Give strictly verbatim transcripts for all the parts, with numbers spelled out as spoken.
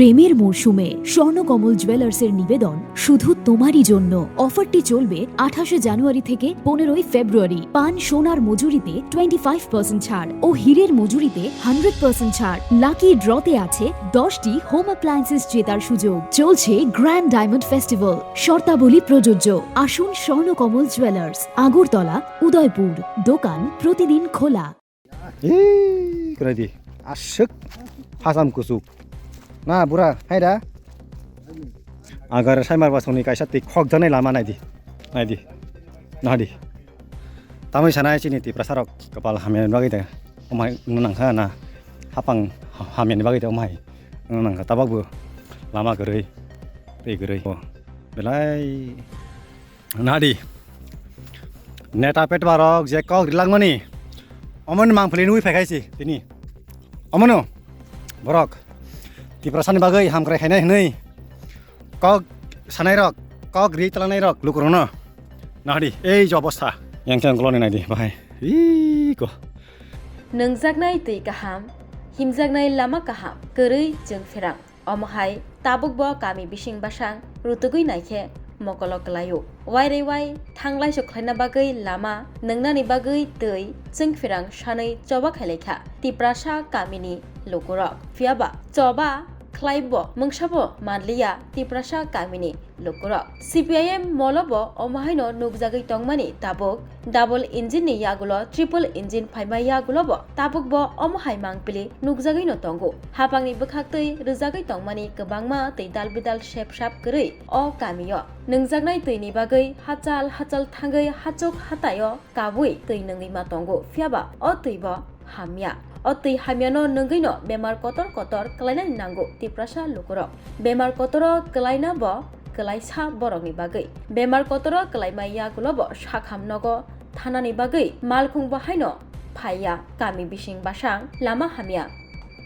প্রেমের মরশুমে স্বর্ণকমল জুয়েলার্সের নিবেদন শুধু তোমারই জন্য। অফারটি চলবে আঠাশে জানুয়ারি থেকে পনেরোই ফেব্রুয়ারি। পান সোনার মজুরিতে টোয়েন্টি ফাইভ পার্সেন্ট ছাড় ও হীরের মজুরিতে হান্ড্রেড পার্সেন্ট ছাড়। লাকি ড্রতে আছে দশটি হোম অ্যাপ্লায়েন্সেস জেতার সুযোগ। চলছে গ্র্যান্ড ডায়মন্ড ফেস্টিভ্যাল, শর্তাবলী প্রযোজ্য। আসুন স্বর্ণকমল জুয়েলার্স, আগরতলা, উদয়পুর। দোকান প্রতিদিন খোলা। Ih, kena di. Asik. Hasam kusuk. Na, bura, hai da. Agar sai mar basong ni kaisa twi khok janai lama nai di. Nai di. Nah di. Tamai sanai chini Tiprasa rok kapal hamya bagwi da. Omai nangkha na. Hapang hamya bagwi da omai. Nangkha tabak bo lama kwrwi. Twi kwrwi. Belai Nadi. Neta petbarok je kok rilangmani. Omon mangpili nui phaikai si tini. Omono. Borok. Tiprasani bagwi hamkrai khainai hwnwi. Kok sanairok, kok ri talanairok lukurokno. Nadi, ei je obostha. Yang khe ongkoloni naidi bahai. Iko. Nwngjaknai twi kaham, himjaknai lama kaham, kwrwi chwng pherang. Omo hai tabukbo kami bising bwsang rutugwi naikhe mokolo kwlaio. Wairwi wai thanglaiso khlaina bagwi lama nwngnani bagwi twi chwngpherang sanwi choba khailaikha Tiprasa kamini lukurok. Phiyaba choba khlaibo mungsabo manliya Tiprasa kamini lukurok. C P I M molo bo omo haino nukjagwi tongmani tabuk double engine ni yagulo triple engine phaima yagulo bo tabuk bo omo hai mangpili nukjagwi no tongo. Hapangni bwkhaktwi rwjagwi tongmani kwbangma twi dal bidal sep sap kwrwi o kamio. Nwngjaknai twini bagwi hachal hachal thangwi hachuk hataio kabui twi nwngwi ma tongo, phiyaba o twi bo hamya. O twi hamyano nwngwino bemar kotor kotor kwlainani nango Tiprasa lukurok. Bemar kotoro kwlaina bo kwlaisa borokni bagwi. Bemar kotoro kwlaima yagulo bo sakham nogo thanani bagwi malkhung bo haino phaiya kami bising bwsang lama hamya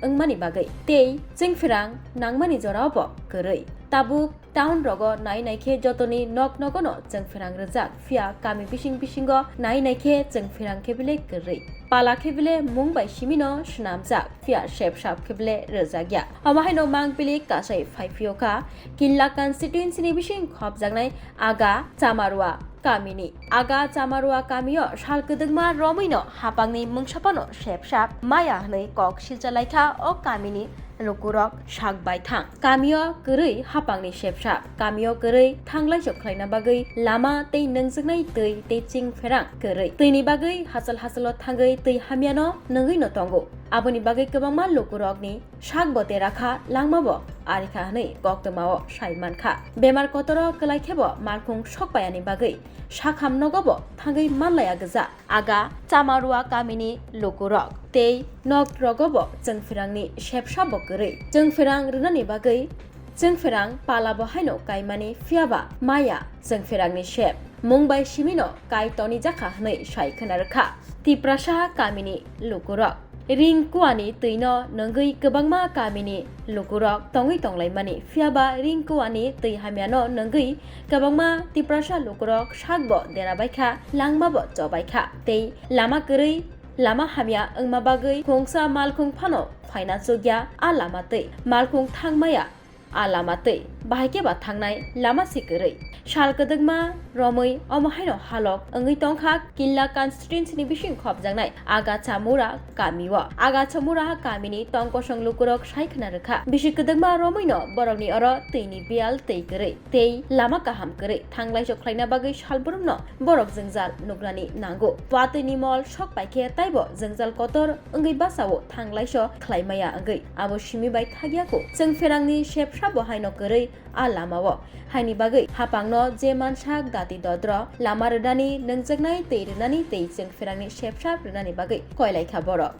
wngmani bagwi. Tei chwngpherang nangmani jorao bo kwrwi. Tabuk town rogo nai naikhe jotoni nok nogono chwngpherang rwjak, phiya kami bising bisingo nai naikhe chwngpherang khe bile kwrwi. Pala khe bile mung bai simino swnamjak, phiya sep sap khe bile rwjakya. Omo haino mangpili kasai phaiphiyokha Kinla constituency ni bising khopjaknai Aga Chamarua kamini. Aga Chamarua kamio sal kwdwkma romwino hapangni mungsapano sep sap maya hwnwi kok silchalaikha o kamini lukurok sak baithang. Kamio kwrwi hapangni sepsa, kamio kwrwi thanglaiso khlaina bagwi lama tei nwngjwknai twi tei ching pherang kwrwi. Twini bagwi hachal hachalo thangwi twi hamyano nwngwi no tongo. Aboni bagwi kwbangma lukurokni sak bo tera kha, langma bo ari kha hwnwi koktwmao sai man kha. Bemar kotoro kwlai khe bo malkhung sok payani bagwi sakham nogo bo thangwi manlaiya gwja. Aga Chamarua kamini lukurok tei nok rogo bo chwngpherangni sepsa bo kwrwi. Chwngpherang rwnani bagwi chwngpherang pala bo haino kaimani, phiyaba maya chwngpherangni sep mung bai simino kai tonijakha hwnwi sai khwna rwkha Tiprasa kamini lukurok. Ring kuani twino nwngwi kwbangma kamini lukurok tongwi tonglaimani, phiyaba ring kuani twi hamyano nwngwi kwbangma Tiprasa lukurok sakbo derabaikha, langmabo chobaikha tei lama kwrwi lama hamya wngma bagwi khungsa malkhung phano phaina chukya a lama twi, malkhung thangmaya a lama twi, bahai khe ba thangnai lama se kwrwi. Sal kwdwkma romwi omo haino halok wngwi tongkha Kinla constituency ni bising khopjaknai Agacha Mura kamio. Agacha Mura kamini tongkosong lukurok sai khwna rwkha, bisi kwdwkma romwino borokni oro twini biyal twi kwrwi tei lama kaham kwrwi, thanglaiso khlaina bagwi salbrumno borok jwngjal nuknani nango. Watwi ni mol sok paikhe taibo jwngjal kotor wngwi bachao, thanglaiso khlaimaya wngwi abo simi bai thakya kho. Chwngpherangni sepsa bo haino kwrwi a lamao. Haini bagwi hapangno je mansak dati dodro lama rwnani, nwngjwknai twi rwnani tei chwngpherangni sepsa rwnani bagwi koilaikha borok.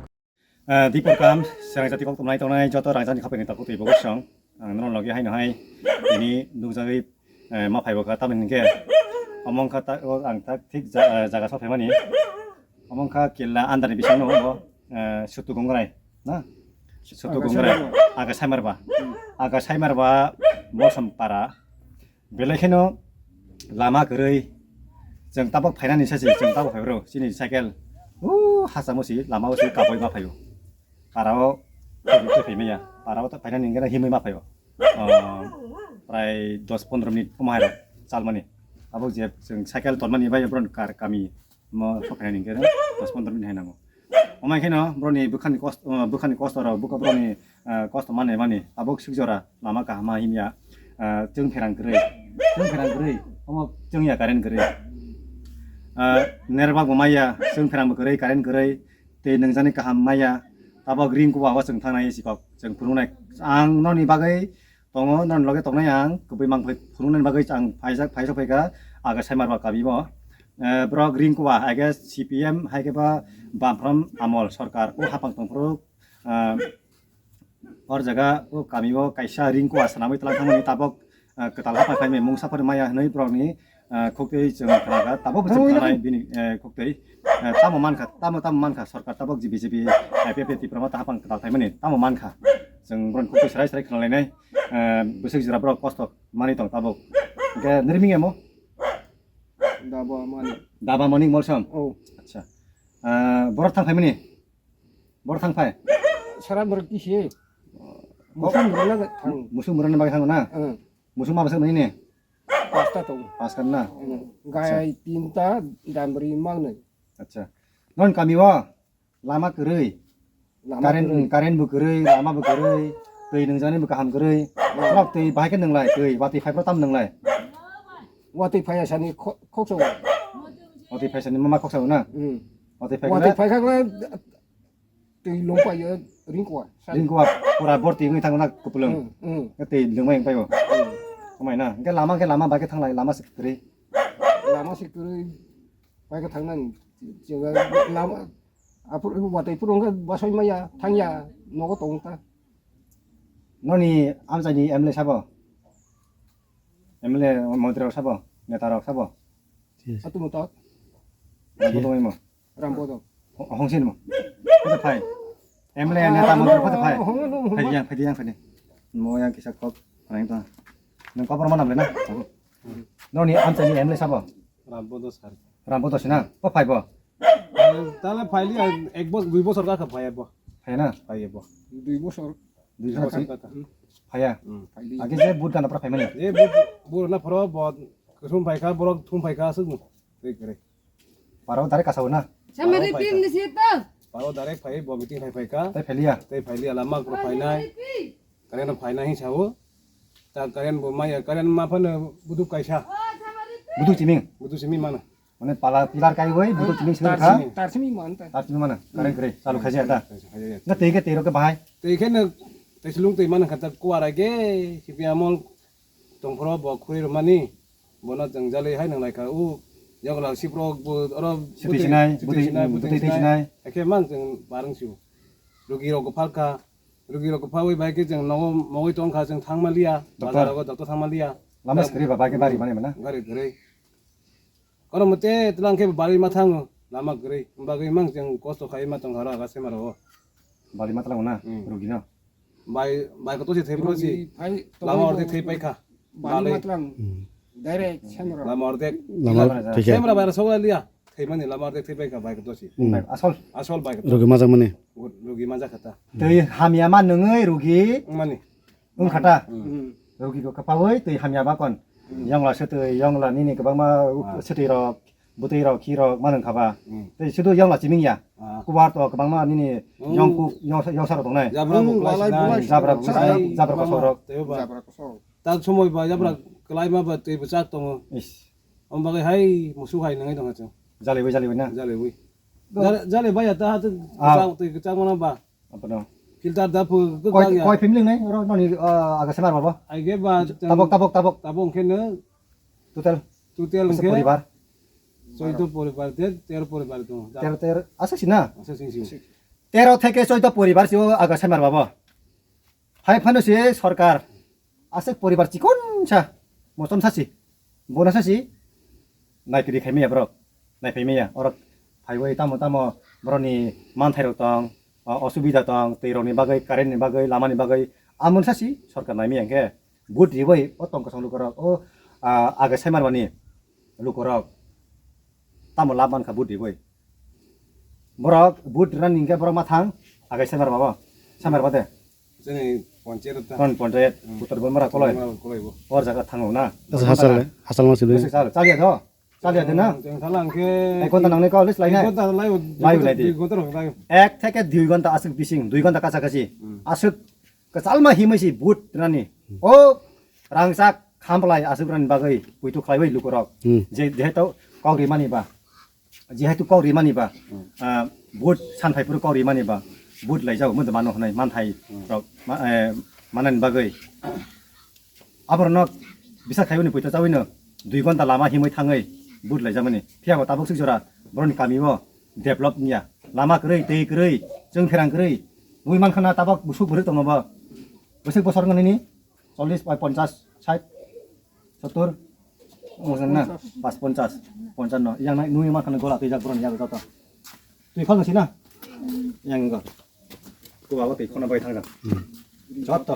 Eh, Dipor kam, serang jati kok tumnai tongnai joto rang jani khapeni taku twi bogor song. Ang nono logi haino hai tini nukjagwi, eh, ma phaibo kha, tamni hinkhe omo wngkha ta, o ang ta thik ja-, eh, jaga sophaimani. Omo wngkha Kinla under ni bisingo bo, eh, Sutu Gongrai, na? Sutu Gongrai, Aga Saimarba. Aga Saimarba, Mosom Para. Belai kheno lama kwrwi, chwng tabok phainani sasi, chwng tabok phai bro, chini cycle, uh, hachamo si, lama o si kabui ma phaio. Parao tei phaimaya, parao ta phainani hingkhe himwi ma phaio. ah, prai dos pondro minute omo hai rok chalmani. Abo je chwng cycle tonmani bai borok ni kar kami mo sokhainani hwnkhe dos pondro minute hai nango. Omo hai kheno borokni bwkhani kosto, ah, bwkhani kosto rok, bwkha borokni, ah, kosto manwi mani tabuk sik jora lama kaham ma himya, ah, chwng pherang kwrwi, chwng pherang kwrwi, omo chwngya current kwrwi. Ah, nerbak bo maya, chwng pherang bo kwrwi, current kwrwi, tei nwngjani kaham maya, tabuk ring kuwa o chwng thangnai sikok, chwng phunuknai. Ang nokni bagwi tongo, nokni loge tongnai ang, kwbwi mang phai phunuknani bagwi ang phaijak, phaijak phaikha, aga Saimarwa kami o. Eh, borok ring kuwa, I guess C P M hai khe ba Bamfront amol sorkar o hapang tongphuru, ah, or jaga o kami o kaisa ring kuwa swnamwi twlang thangmani tabuk, ah, kwtal haphang khaimani mungsa phano maya hwnwi borokni, ah, khuktwi chwng khwlakha, tabukbo chwng khwnanai bini, eh, khuktwi, eh, tamo mankha, tamo tamo mankha, sorkar tabuk je B J P, I P F T Tipra Motha haphang kwtal phaimani tamo mankha, chwng borokni khuktwi serai serai khwnalainai, eh, bwswk jora borok kosto manwi tong tabuk, hwnkhe nini ming emo? Daba mani. Daba mani molsom? Oh. Acha. Ah, borok thang phaimani? Borok thang phai? Sara borok kisi. Musung murana thang. Musung murana bagwi thango na? Hmm. Musung ma bwswk nini? Pasta tong. Pasta na? Hmm. Gai tinta, dambri mangnwi. Acha. Non kami o lama kwrwi. Lama current, kwrwi. Current bo kwrwi, lama bo kwrwi, twi nwngjani bo kaham kwrwi. Hmm. Borok twi bahai khe nwnglai, twi watwi phai phro tam nwnglai. Watwi phaiya sani kho-, khoksa o. Watwi phai sani mama khoksa o na? Hmm. Watwi phai watwi khe phai kha khe twi lung pai yo ring kuwa. Ring kuwa pura borti wngwi thango na kupulung. Hmm, hmm. Twi lungmai wng pai o. Hmm. Amai na, hwnkhe lama hwnkhe lama bai khe thanglai, lama se kwrwi. Lama se kwrwi bai khe thangnani. Lama, Aphuru watwi phuru wngkha bwsai maya thangya nogo tong ta. Noni amchaini M L A sabo? M L A montri rok sabo? Neta rok sabo? Yes. Atumo tak. Rambo tongwi mo? Rambo tong. Ho-, hongsin mo? Kote phai? M L A neta montri kote phai? Hong, hong, hong, hong. Phai yang, phai yang, phai. Mo yang kisa kok, phai to. Nang kopor manam le na? Noni amchaini M L A sabo? Rambo dos sar. Rambo dos na? Bo phai bo? Tale phaili, ek bos-, dui bosor ka phai bo. Phai na? Phai bo. Dui bosor. Dui bosor. Bosor ka. Phaya. Hmm. Phaili. Age je but gana pra phai mani. Je but, but na phoro bo, kusum phai kha, borok thum phai kha, asuk. Kre, kre. Paro dare kasa na? Samari paro phai tin kha. Ni sita. Paro dare phai, bo meeting phai phai kha. Tai phailiya. Tai phailiya, lama kro phai nai. Karen phai nai sao. Ta karen bo maya, karen ma phano buduk kaisa. Buduk chiming. Buduk chiming mana. Mane pala pilar kai wai, buto chini sini kha. Tarsimi, tarsimi man ta. Tarsimi mana? Kareng kre, salu khaji ata. Khaji ata. Na tei ke tei ro ke bahai. Tei ke na, tei silung tei mana kata kuara ke, sipi amol, tongphoro bo khuri romani, bono jeng jali hai nang lai kha u, yagla sipro bo oro sitei sinai, sitei buti, sinai, buti buti tei sinai. Ake mang jeng bareng siu. Rugi rok phal kha, rugi rok phawi bai ke jeng nogo mogoi tong kha jeng thang maliya, doctor. Bazar rogo doctor thang maliya. Lama skri ba bai ke bari mane mana. Gari gari. Kono mote tlang khe bari ma thango, lama kwrwi. Bagwi mang chwng kosto khai ma tong haro aga sema ro. Bari ma tlango na, hmm, rugi no. Bai, bai ko tosi thai phro si. Lama orde thai pai kha. Bari ma tlang. Hmm. Direct sema ro. Lama orde. Lama thik hai. Sema ro bai sogla liya. Thai mani lama orde thai pai kha bai ko tosi. Hmm. Asol. Asol bai ko. Rugi ma jak mani. Rugi ma jak kha ta. Tei hamya ma nungwi rugi. Mani. Wng kha ta? Hmm. Rugi bo kwpaui twi hamya bakon. Hmm. Yongla swtwi, yongla nini kwbangma ah, swtwi rok, bwtwi rok, khi rok, ma nung kha ba. Hmm. Tei sudu yongla chiming ya. Ah. Kubar to kwbangma nini oh, yong kuk, yong, yongsa rok tongnai. Jabra hmm, bo klai walai sinai. Jabra bo klai, jabra koso rok. Tei ba. Jabra koso. Ta somoi ba jabra hmm, klai ma ba twi bwchak tongo. Is. Om bagwi hai musu hai nangwi tongkha chwng. Jalewi, jalewi na? Jalewi. Do- Jale, jale baya ta hatu ah, kwchang twi kwchang mana ba. Apa no? Filter da phu koi, koi family nai oro noni ah, aga semar baba. Ai ge ba tabok, tabok, tabok. Tabok khe no. Total. Total bese khe poribar. Choido poribar de, tero poribar dong. Tero, tero. Asa sina. Asa sing sing. Tero theke choido poribar si o aga semar baba. Hai phano si sorkar. Aswk poribar chikon sa, motom sa si, bona sa si, naipiri khai maya borok, naiphai maya, orok phaiwi tamo tamo borokni manthai rok tong, o-, osubida tong, twi rokni bagwi, current ni bagwi, lama ni bagwi, amoni sa si sorkar nai maya hwnkhe, vote riwi o tong kwchang lukurok, o, a, aga sai manmani lukurok tamo lab mankha vote riwi. Borok vote rwna hwnkhe borok ma thang, aga sai mar babo, sai mar bade. Chini Panchayat ta. Kon panchayat, hmm, Uttar Bamara kolai. Bamara kolai bo. Or jaga thango na. Hachal, hachal ma sibli. Bwswk chal, chaliya tho? Chaliya de na? Hmm, chwng thala hwnkhe ek ghonta nangnai kok, lis lainai? Ek ghonta laio, lai dui ghonta, lai di. Dui ghonta rok lai. Ek theke dui ghonta aswk bising, dui ghonta kacha kachi. Hmm. Aswk kwchalma himwi si vote rani. Hmm. O rangchak khamplai aswk rani bagwi puitu khlaiwi lukurok. Hmm. Je, jehetu kok rimani ba. Jehetu kok rimani ba, hmm, ah, vote san phai phuru kok rimani ba, vote laijak, omo mano hwnwi manthai, hmm, rok, ma-, eh, manani bagwi. Aborokno bisa khaiwini poito chawino dui ghonta lama himwi thangwi vote laijakmani. Phiya bo tabuk sik jora borokni kamio develop wngya. Lama kwrwi, twi kwrwi, chwng pherang kwrwi. Nugwi mankha na tabuk busuk bwrwi tongma bo. Bwswk bosor wngnini chollish bai ponchash, sait, sottor, wng na? Pas ponchash, ponchanno. Yang nai nugwi mankha na gola twijak borokni yago joto. Twi khol nasi na? Yang go. Kuwa bo twi khona bai thangjak. Joto.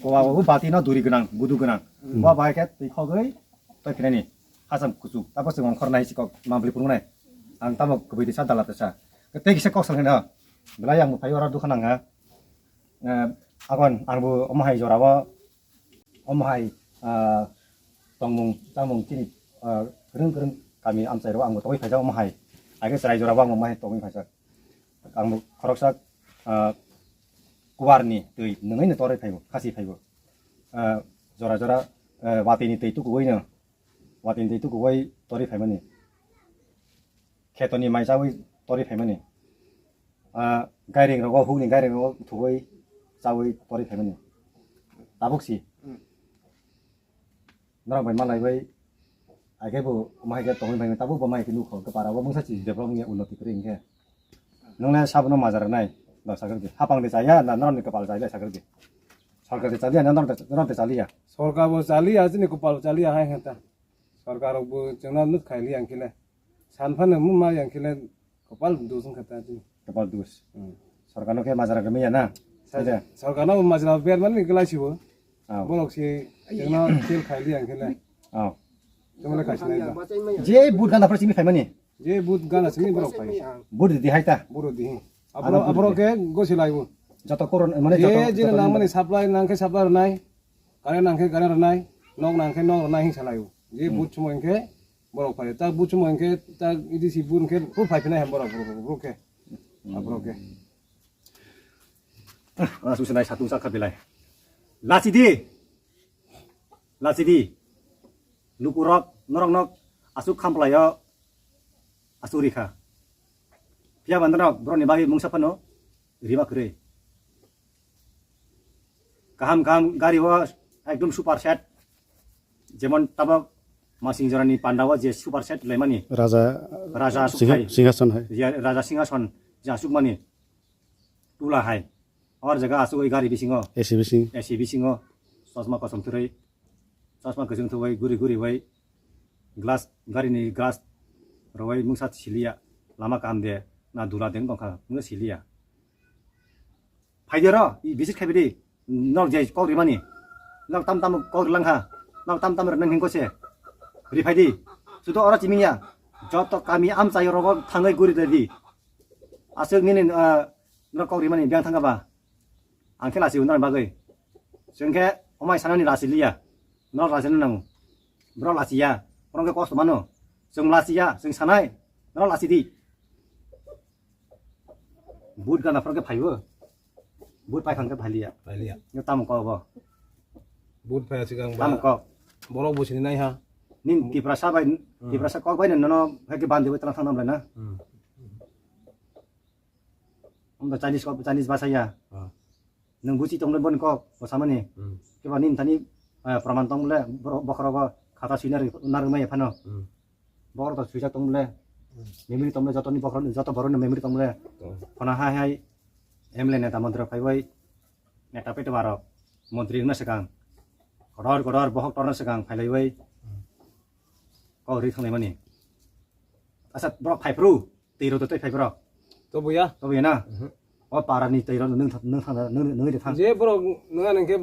Kuwa bo bati no duri gwnang, budu gwnang. Bo bai khe twi khogwi toi phinani. Hasam kuchuk. Tabo se ongkhor nai sikok mambli phunuknai. Ang tamo kubui tisa dala tisa. Tei kisa kok salkhe no. Belai ang bo phai oro dukha nang ha. Eh, agon ang bo omo hai jora o, omo hai, ah, tongmung chamung chini, ah, kwrwng kwrwng kami amchai ro ang bo tongwi phaijak omo hai. Age chwrai jora o ang bo omo hai tongwi phaijak. Ang bo khoroksa, ah, kuwar ni twi nungwi no torwi phaibo, khasi phaibo. Ah, jora jora, eh, watwi ni twi tukuwi no, watwi ni twi tukuwi torwi phaimani. Khetoni mai chawi torwi phaimani. Ah, gairing rogo, hukni gairing rogo thugwi chawi torwi phaimani. Tabuk si. Hmm. Norok bai malai bai. Age bo omo hai khe tongwi bai tabuk bo mai khe nukho. Khe para bo mungsa si develop wngya unnoti kwrwi hwnkhe. Nwngle sabono majra nai. No sakhe di. Hapang de chaya na norokni kwpal chaya sakhe di. Sorkar de chaliya na norok de, norok de chaliya. Sorkar bo chaliya, chini kwpal chaliya hai hwnkhe ta. Sorkar rok bo chwngno nuk khailiya hwnkhe le. San phano muma yang khe le kopal dos wngkha ta chini. Kopal dos. Hmm. Sorkar no khe majra khe manya na? Sa-, Sida. Sorkar no majra ber mani khe laisibo. Oh. Borok se chwngno fail khaili yang khe le. Oh. Chwngno khaisi nai ba. Je but gana phar simi khaimani? Je but gana simi borok khai. But di hai ta? Borok di. Ano Abro, but abro di. Khe gosi laibo. Joto koron, mane joto, je jini joto nang mani supply nang khe supply rwnai. Current nang khe current rwnai. Nok nang khe nok rwnai hin salaibo. Je Hmm. But chumui khe Borok phai, ta buchung hwnkhe, ta idi si bun khe, phur phai phina hem borok, borok, borok khe. Aborok khe. Ah, susunai satung sakha bilai. Lachidi. Lachidi. Lukurok, norok nok, asuk khamplaio, asuk rikha. Phiya ba norok, borokni bagwi mungsa phano, riba kwrwi. Kaham kaham gari o ekdom super set. Jemon tabok Masing Jorani panda o je super set laimani. Raja Raja Singha-, Sukhai. Singhason hai. Ya, Raja Singhason je asukmani. Tula hai. Or jaga asugwi gari bisingo. A C bising. A C bisingo. Chosma kosom thwrwi. Chosma kwchwng thwbai guri guri bai. Glass, gari ni glass rwbai mungsa siliya. Lama kaham de. Na dula deng tongkha. Mungsa siliya. Phaidi oro, i visit khaibidi. Nok je kok rimani. Nok tam tam kok rilang kha. Nok tam tam rwnai hingko se. Ri phaidi. Sudo oro chiming ya. Joto kami amchai rogo thangwi guri dadi. Aswk nini, ah, nok kok rimani biang thangkha ba. Ang khe lasi undrani bagwi. Chwng khe omai sanani lasi liya. Nok lasi nango. Bro lasi ya. Bro khe kosto mano. Chwng lasi ya, chwng sanai. Nok lasi di. But gana phor khe phaibo. But pai phang khe phailiya. Phailiya. Yo tamo kok bo. But phai sigang ba. Tamo kok. Borok bo sini nai ha. Nin Tiprasa bai, Hmm. Tiprasa kok bai nono hai khe bandi bai tlang thang nam lai na. Hmm. Om da Chinese kok, Chinese bhasha ya. Ah. Nwng buchi tong le bon kok, bo samani. Hmm. Kebo nin tani, eh, praman tong le, boro-, bokhorogo khata sui nari, nari mai phano. Hmm. Bokhorok to suijak tong le, Hmm. memory tong le, joto ni bokhorok, joto borok ni memory tong le. Hmm. Phano hai hai, M L A neta montri phai bai, neta pete barok, montri wngna swkang, kotor kotor bokhok torna swkang phai lai bai, Hmm. kok ri thang lai mani. Asa borok phai phru. Twi rw twi phai borok. To buya. To buya na? Mhm. O para ni twi rw nwng thang, nwng thang, nwng, nwng de thang. Je borok nwng ani khe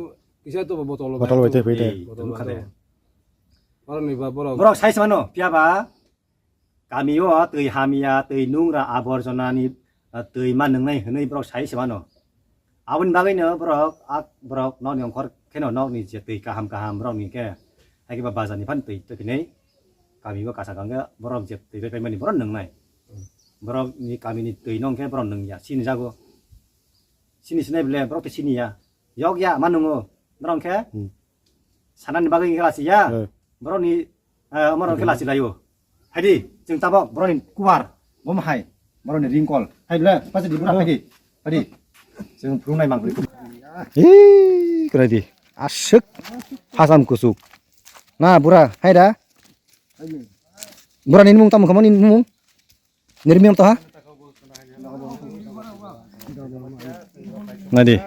kisa to botol. Botol bai twi phai de. Ei, botol nukha de. Oro ni ba borok. Borok sai se mano, phiya ba kami o twi hamya, twi nungra, aborjona ni, ah, twi ma nwngnai hwnwi borok sai se mano. Aboni bagwino borok, ak borok nokni ongkhor kheno nokni je twi kaham kaham borokni khe, hai khe ba bazar ni phano twi twi phinai, kami o kaisa kang khe borok je twi bai paimani borok nwngnai. Borok ni kami ni twi nong khe borok nwngya, sini jago. Sini sinai bole borok twi sini ya. Yok ya ma nwngo. Borok khe Hmm. Sanani bagwi khe lasi ya. Hmm. Borok ni, eh, omorok khe lasi laio. Haidi, chwng tabok borok ni kubar, bom hai, borok ni ringkol. Hai le, pasa di bura haidi. Haidi. Chwng phurung nai mang. Hi, krai di. Aswk. Hasam kusuk. Na bura, hai da. Bura ni mung tamo kamo ni mung. Nirmiyam to ha? Naidi.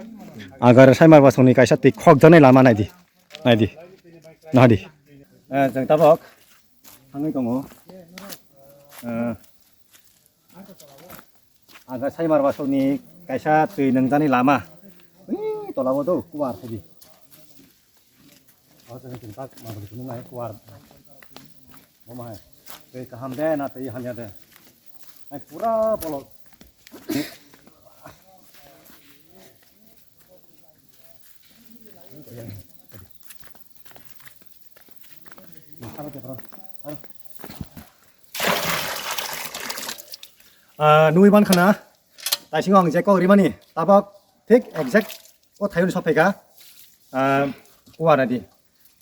Agar saimar basongni kaisa twi khokjaknai lama naidi. Naidi. Nahadi. Eh, chwng tabok thangwi tongo. Eh, agar saimar basongni kaisa twi nungjaknai lama. Ui, tolao do kubar thidi. O jaga chwng tak mangkuk chwng nai kuar. Mama hai. Tei kaham de na tei hamya de. Ai pura bolok. Ah, nui ban khana. Taisingo ang je kok rimani. Tabok thik exact o thayun sophaika. Ah, kuar nadi.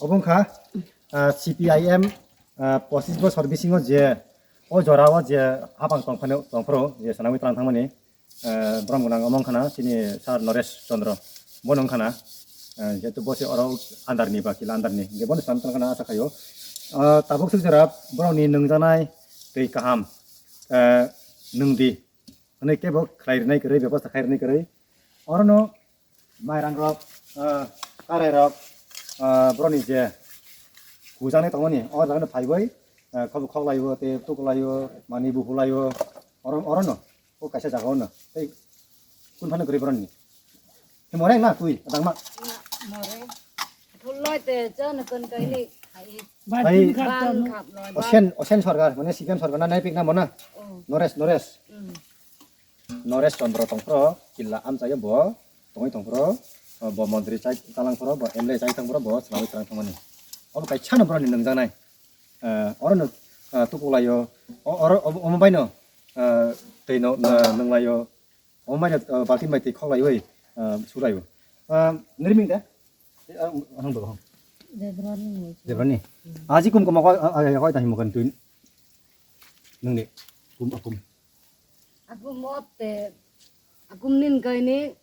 Obo wngkha, ah, C P I M, ah, pochis bosor bisingo je o jora o je hapang tongphano, tongphuru je swnamwi twlang thangmani, ah, borom gwnang omo wngkhana chini Sir Noresh Chandra. Bono wngkhana, ah, jehetu bo se oro under ni ba kila under ni. Hingke bono swnamwi twlang khana acha khaio. Ah, tabuk swk jora borokni nwngjaknai twi kaham, ah, nwngdi hwnwi kebo khlai rwnai kwrwi, bebosta khai rwnai kwrwi. Orono mairang rok, ah, karai rok, ah, borokni je hujaknai tongmani, o jagano phaiwi, ah, khobok khoklaio, tei tuklaio, mani buphulaio, oro, orono, o kaisa jaga ono. Tei kun phano kwrwi borokni. Himoreng na twi, adangma. Moreng. Phuloi te chana kan kaini hai. Bai, ban khap loi. Osen, Osen Sarkar, mane C P M Sarkar na naipik na mona? Oh. Noresh, Noresh. Mm. Noresh Chandra tongphro, killa amchaio bo, tongwi tongphro, bo montri chai talangphro, bo M L A chai tongphro, bo swnamwi twlang thangmani. Obo kaisa no borokni nungjaknai. Eh, orono, eh, tukulaio, o-, oro, obo, omo baino, eh, twi no, no, nunglaio, omo baino, eh, balti bai twi khoklaiwi, eh, sulaio. Eh, nirming de? Eh, ah, hang do, hang. Debrani. Debrani? Hmm. Aji kum kum ko, ah, ah, ah, ko ta himo kan twi. Nung de. Kum, akum. Akum otte, akum nin kaini,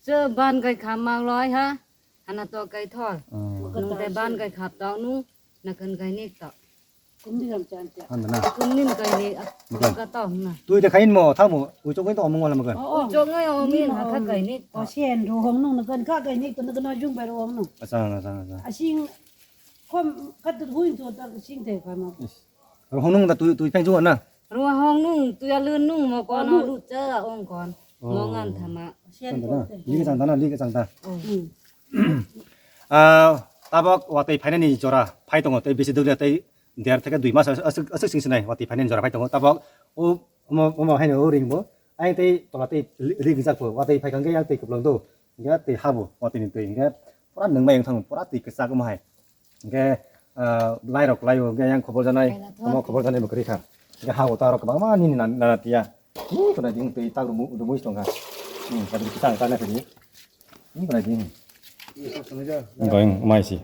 che ban kai kham mang loi ha, hana to kai thor. Oh. Nung te ban kai khap tau nu, na kan kai nik to. Kum di gam chan cha. Handa na. Kum nin kai ni, Makan. Ka to na. Tui de kain mo, tha mo, u chok to mo wala makan. Oh, oh. U chok ngai o min ha kha kai nik to. O sien ro hong nung na kan kha kai nik to na kan jung bai ro hong nung. Asang, asang, asang. Asing kom kat hui to ta sing te ka ma. Yes. Ro hong nung da tui, tui peng ju na. Ruwa hong nung, tuya lun nung, mo kono lu cha ong kon. Oh. Mo ngan thama. Sian Chang da na, kote. Li ka chang da na, li ka chang da. Oh. Hmm. Ah, tabok watwi phainani jora phai tongo, tei bisi duglia tei der theke dui mas aswk, aswk sing sinai watwi phainani jora phai tongo. Tabok o, omo, omo haino o ring bo. Ai tei tola tei ri, ri gijak bo, watwi phai kangke yang tei kuplung do. Hingke tei habo, watwi ni tei hingke pura nung bai wng thango, pura twi kwchak omo hai. Hingke, ah, lai rok lai o, hingke yang khobor janai, omo khobor janai bo kwrwi kha. Hingke ha o ta rok kwbangma nini na, na, na tiya. Hu, to na ding twi tak rumu, rumu tong kha. Hmm, kha ding kita ta na kri. Hmm, to na ding. Hingke yang mai si.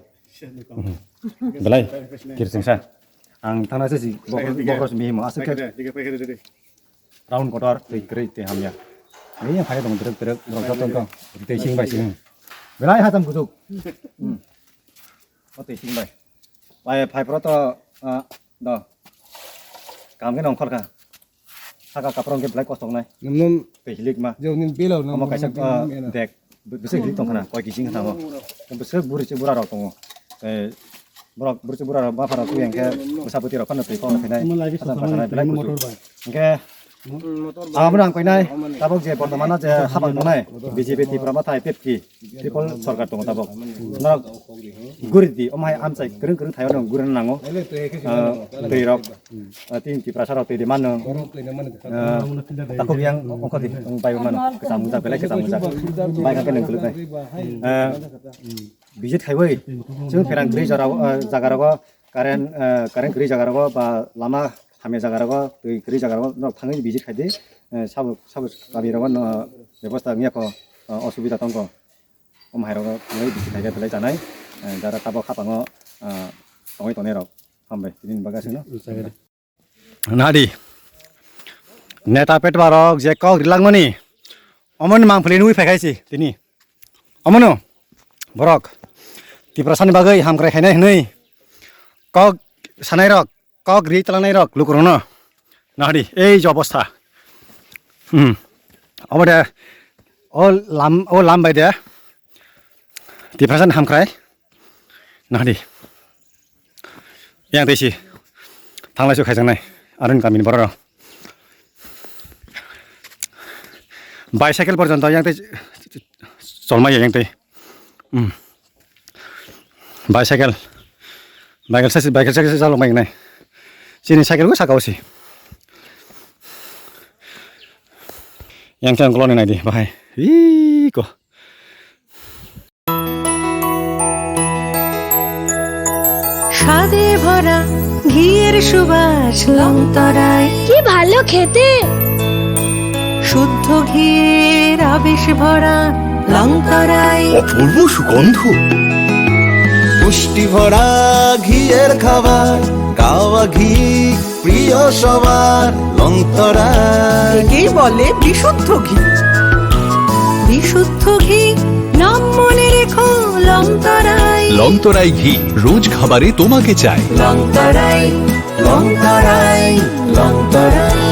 Hmm. Belai, kirsing sa. Ang thana se si, bokros, bokros mi mo, aswk khe. Round kotor, twi kwrwi, twi hamya. Ni yang phai tong, trek, trek, rok joto tong. Twi sing bai sing. Belai ha tam kuchuk. Hmm. O twi sing bai. Pai, phai pro to, ah, do. Kam khe nong khol kha. Saka kaprong khe belai kosto nai. Num num. Twi hilik ma. Jong nin bilo nang. Omo kaisa, ah, dek. Bwswk ri tong khna, koi kijing khna mo. Bwswk buri se bura rok tongo. Eh, borok buri se bura rok bapha rok twi hwnkhe bwsa bwtwi rok phano twi kok phinai. Omo lagi sasa sasa phana belai motor kuchuk bai. Hwnkhe Abono ang koinai, tabok je bortomano je habang tongnai, B J P Tipra Motha, P F T, triple sorkar tongo tabok. Norok guri di, omo hai amchai kwrwng kwrwng thaio nang gurina nango. Ah, twi rok, ah, tin Tiprasa rok twi di mano. Ah, takhuk yang ongkho di, ong bai mano, kwcham wngjak, belai kwcham wngjak. Bai kha khe nang kwlwknai. Ah, visit khaiwi, chwng pherang kwrwi jora, ah, jaga rogo, current, ah, current kwrwi jaga rogo, ba lama hamya jaga rogo, twi kwrwi jaga rogo, norok thangwi visit khai di. Eh, sabo, sabo kami rogo no bebosta wngya kho, ah, osubida tongkho. Omo hai rogo thangwi visit khai khe belai chanai. Eh, jara tabok hapango, ah, tongwi tongnai rok. Hambai, tini bagwi aswkno. Nadi. Neta petwa rok je kok rilangmani. Omoni mangpili nui phaikhai si tini. Omono borok Tiprasani bagwi hamkrai khainai hwnwi kok sanai rok, kok ri tlangnai rok lukurokno. Nadi, ei je obostha. Hmm. Obo de, o lam, o lam bai de. Tiprasani hamkrai. Nadi. Yang tei si thanglai su khaijaknai aroni kamini borok rok. Bicycle porjonto yang tei cholmai yang tei. Hmm. Bicycle. Bicycle sa, bicycle sa, sa chalok mai nai. Chini cycle ko saka o si. Yang tei ang koloni nai di bahai. Ih, ko. স্বাদে ভরা ঘিয়ের সুবাস লং তরাই। কি ভালো খেতে। শুদ্ধ ঘিয়ের আবেশ ভরা লং তরাই। অপূর্ব সুগন্ধ। পুষ্টি ভরা ঘিয়ের খাবার, কাওয়া ঘি প্রিয় সবার লং তরাই। একেই বলে বিশুদ্ধ ঘি। বিশুদ্ধ ঘি, নাম মনে রেখো লং তরাই। লং তরাই ঘি, রোজ খাবারে তোমাকে চাই। লং তরাই, লং তরাই, লং তরাই।